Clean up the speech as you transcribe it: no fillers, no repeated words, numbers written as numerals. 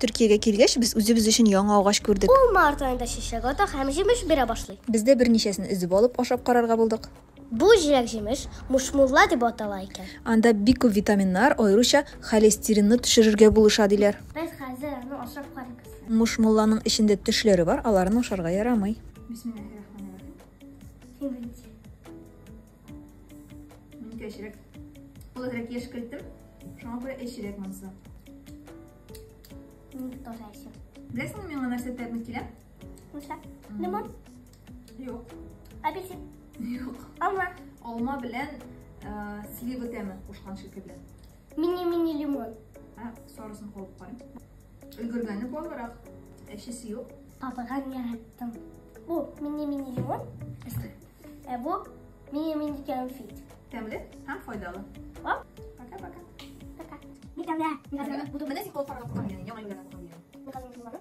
Төркиягә килгәч, без үзебез өчен яңа агач күрдек. Ул март аенда чәчәк ата һәм җимеш бирә башлый. Без дә берничәсен өзеп алып, ашап карарга булдык. Бу җиләк-җимеш мушмулла дип атала икән. Анда бик күп витаминнар, аеруча холестеринны төшерергә булыша, диләр. Без хәзер аны ашап карыйбыз. Мушмулланың эчендә төшләре бар, аларын ашарга ярамый. Син беренче. Минеке әчерәк. Ул әзрәк яшькелтем, шуңа күрә әчерәк монысы. Минеке тоже әче. Беләсеңме, миңа нәрсә тәме килә? Нәрсә? Лимон? Юк. Апельсин? Юк. Алма? Алма белән слива тәме кушкан шикелле. Мини-мини лимон. Ә, сарысын кабып карыйм. Өлгергәне баллырак. Әчесе юк. Кабыгын яраттым. Бу мини-мини лимон. Ә бу мини-мини конфет. Тәмле һәм файдалы. Оп. Пока-пока. Пока. Никогда. Никогда. Менә син кабып карарга куркам, яңа юллардан куркам. Никогда.